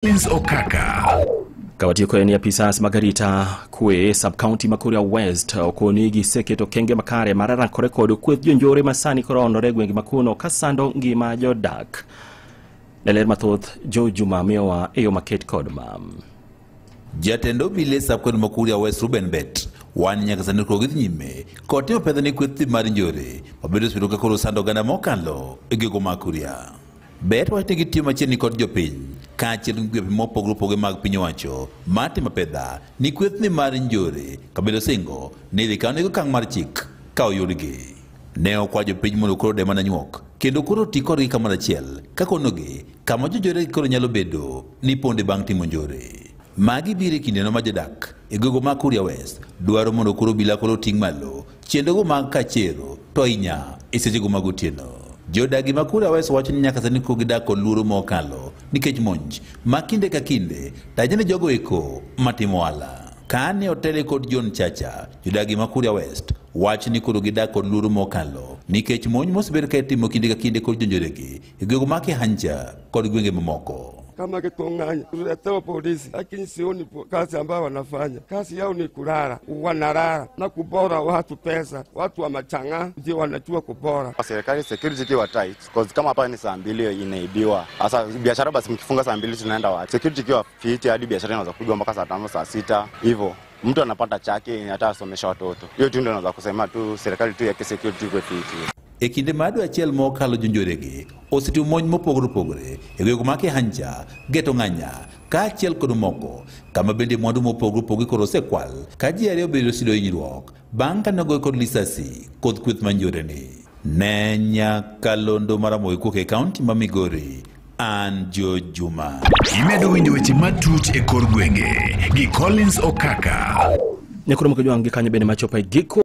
Collins Okaka. Kawatieko en apisas mag arita kwe sub-county ma Kuria West okoni giseketo okenge makare mar rakore kod kweth jonjore ma sani koro onore e gwenge makuno kasando ngima jodak. Ne ler mathoth Joe Juma miyowa e yo maket kod mam. Jatend obila sub-county ma Kuria West Ruben Bet wan nyaka sani koro gidhi nyime kod timo pedho ni kweth mar njore mabedo osebedo ka koro sando oganda mokalo e gwenge mag Kuria. Bet wacho ni gitiyo machiegni kod jopiny kaachiel gi migepe mopogore opogore mag piny owacho mar timo pedha ni kwethni mar njore kabedo singo ni idhi kawnegi okang' mar chik ka oyudgi. Ne okwa jopiny mondo koro ode mana nyuok kendo koro ti kodgi kamoro achiel ka konogi kama jonjore koro nyalo bedo ni ponde bang' timo njore. Magi biro e kindeno ma jodak e gwenge mag Kuria West dwaro mondo koro obila koro oting' malo chenrogo mag kachero to ahinya e sechego mag otieno. Jodagi ma Kuria West wacho ni nyaka sani koro gidak kod luoro mokalo nikech monj ma kinde ka kinde taje ne jogo eko matimo ohala. Kane otele kod John Chacha, jodagi ma Kuria West wacho ni koro gidak kod luoro mokalo nikech monj mosebed ka itimo kinde ka kinde kod jonjoregi e gwenge mag Kehancha kod gwenge mamoko. Kama Kitong'anya tuletewa polisi, lakini sioni kazi ambayo wanafanya. Kazi yao ni kulala, wanalala na kubora watu pesa. Watu wa machang'a ndio wanajua kubora. Serikali security ikiwa tight, cause kama hapa ni saa 2 inaibiwa. Sasa biashara basi mkifunga saa 2 tunaenda wapi? Security ikiwa fiti hadi biashara inaweza kupigwa mpaka saa 5 saa 6 hivyo. Mtu anapata chake hata asomesha watoto. Hiyo tu ndio naweza kusema tu serikali tu yake security iwe fiti. E kinde mar dwe achiel mokalo jonjoregi osetimo monj mopogore opogore e gwenge mag Kehancha, Geto Ng'anya kaachiel kod moko kama bende mwandu mopogore opogore koro osekwal ka ji ariyo bende oseyudo hinyruok bang' kane ogoye kod lisasi kod kweth mar njoreni. Ne nyakalondo mar Ramogi kowuok e kaunti ma Migori, an Joe Juma. Imedo winjo weche matut e kor gwenge gi Collins Okaka. Nyakoro mokojwang' gi kanyo bende machopo e giko.